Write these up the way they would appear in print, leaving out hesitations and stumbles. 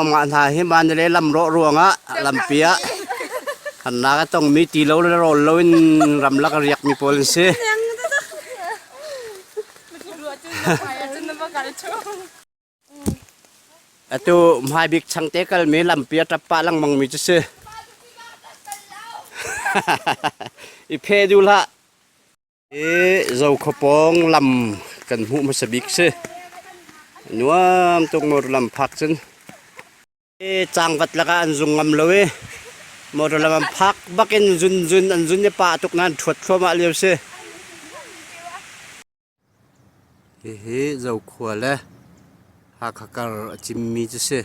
Mah hna hi Mandalay lam rawh ruangah lampi ah harnak a tongmi ti lo le rawl loin ramlak a riakmi pawl an si. Atu hmaibik changte kalmi lampi a ṭap pah lengmangmi cu si. I phe duh hlah. Hi Zokhua pawng lam kan hmuh hmasa bik si. Nuam tuk motor lam phak cun. Hi cangvat lakah an zung ngam lo i motor lam an phak bakin zun zun an zun i pah tuk nain ṭhuat thluahmah lio si. Hihi Zokhua le Hakha kar a cimmi cu si.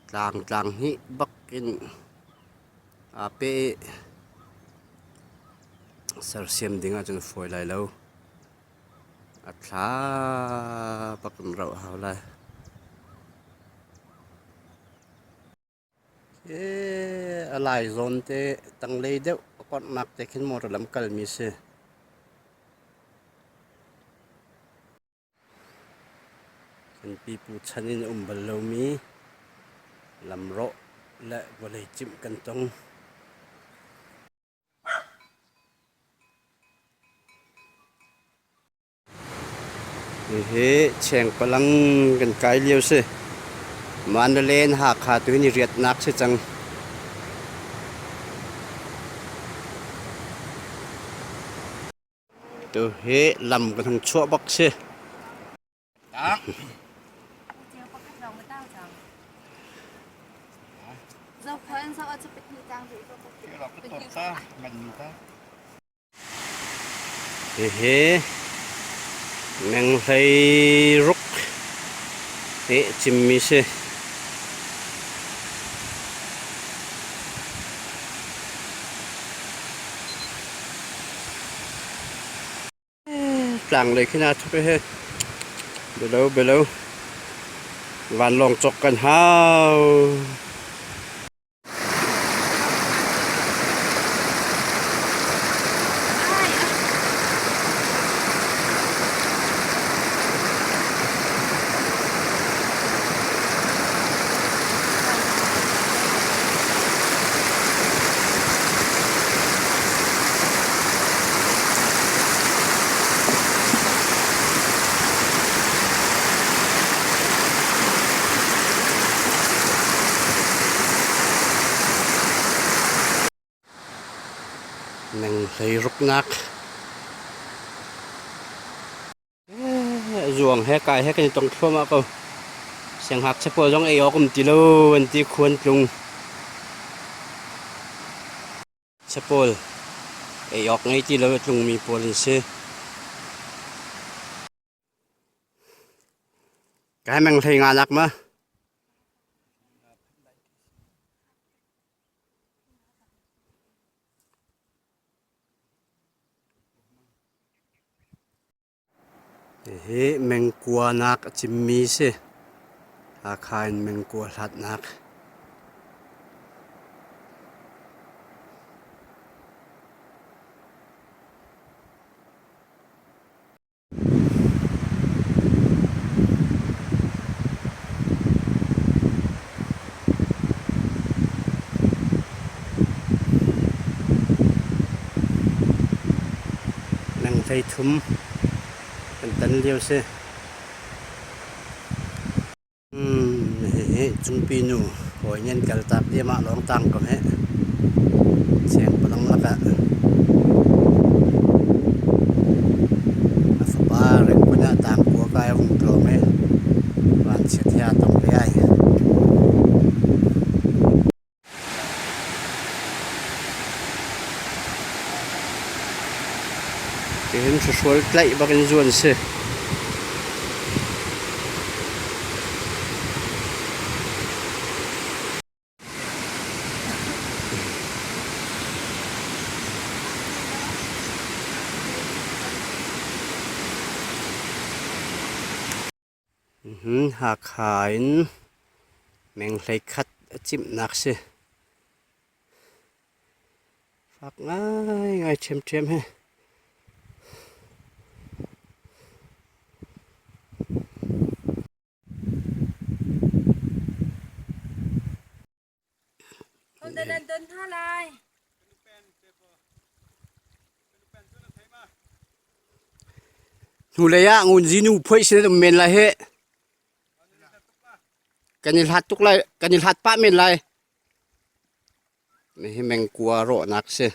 Tlang tlang hnih bak in aa peh i Sersiam ding ahcun a fawi lai lo. A thla bak in rauh a hau lai. Hi a lai zawn te tanglei deuh a korhnak te khin motor lam kalmi si. Kan pipu chan in a um bal lomi lamrawh le vawlei cimh kan tong. Hihi chengpalang kan kai lio si. Mandalay in Hakha tu hi ni riatnak si cang. Tu hi lam kan hung chuah bak si. Hihi menghlei ruk hi cimmi si. Tlanglei khi naa thup i hi bialo bialo vanlawng cawk kan hau. Meng hlei ruknak Zuang he kai he kan i tong thluahmah ko. Sianghngakchia pawl zong ei awk um ti lo an ti khuan tlung. Chia pawl ei awk ngei ti lo a tlungmi pawl an si. Kai meng hlei nga nak ma? Hihi mengkua nak a cimmi si. Hakha in mengkua hlatnak. Meng 33 kan tan lio si. Hihi Cungpi nu hawi nih an kaltak diam ah lawng tang ko heh. Chengpalang lakah a fapa Rengkun ah tangkua kai a vung tlawm i vanchiat he aa tong ve ai. Hihin hruhrual tlaih bak in zuan si. Hakha in meng 11 a cimhnak si. Fak ngaingai ṭhiamṭhiam hi. Hodah nan don hna lai? Hnulei ah ngunzi nu phoih sin an um men lai hih. Kan i hlat tuk lai, kan i hlat pah men lai. Hi mengkua rawhnak si.